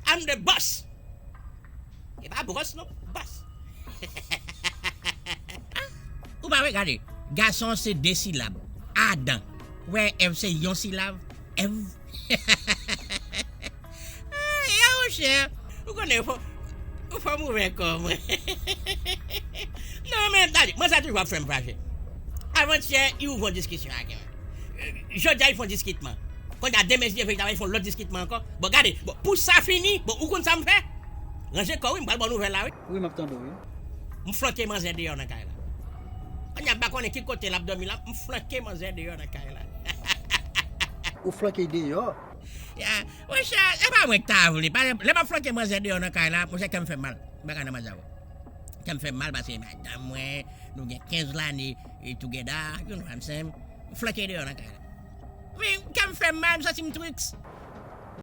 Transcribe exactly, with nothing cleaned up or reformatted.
I'm the boss. E pa bwòs non, bòs. Ou pa wè, gade, gason se de silab. Adan. Wè, Èv se yon silab. Èv. Ay, ya, monchè. Ou konnen, fò, fò m ouvè kò mwen. Non, men, gade, manzè toujou ap fè m fache. Avantyè, li ouvri yon diskisyon ak mwen. Jodi a, li fè yon diskitman. Kounye a, demen, si Dye vle, li ta fè yon lòt diskitman ankò. Bon, gade, bon, pou sa fini, bon, ou konn sa m fè? Ranje kò, wi, m pral ba w nouvèl la, wi. Wi, m ap tande w, wi. M flanke manzè deyò nan kay la. Kounye a, m pa konnen ki kote l ap dòmi la, m flanke manzè deyò nan kay la. Ou flanke l deyò? Ya, monchè, e pa mwen k ta vle. Pa, lè m ap flanke manzè deyò nan kay la, monchè, kè m fè m mal. M pa ka nan manzè avè w. Kè m fè m mal paske madanm mwen, nou gen kenz lane, e, together, you know what I'm saying? M flanke l deyò nan kay la. Men, kè m fè m mal, m santi m triste.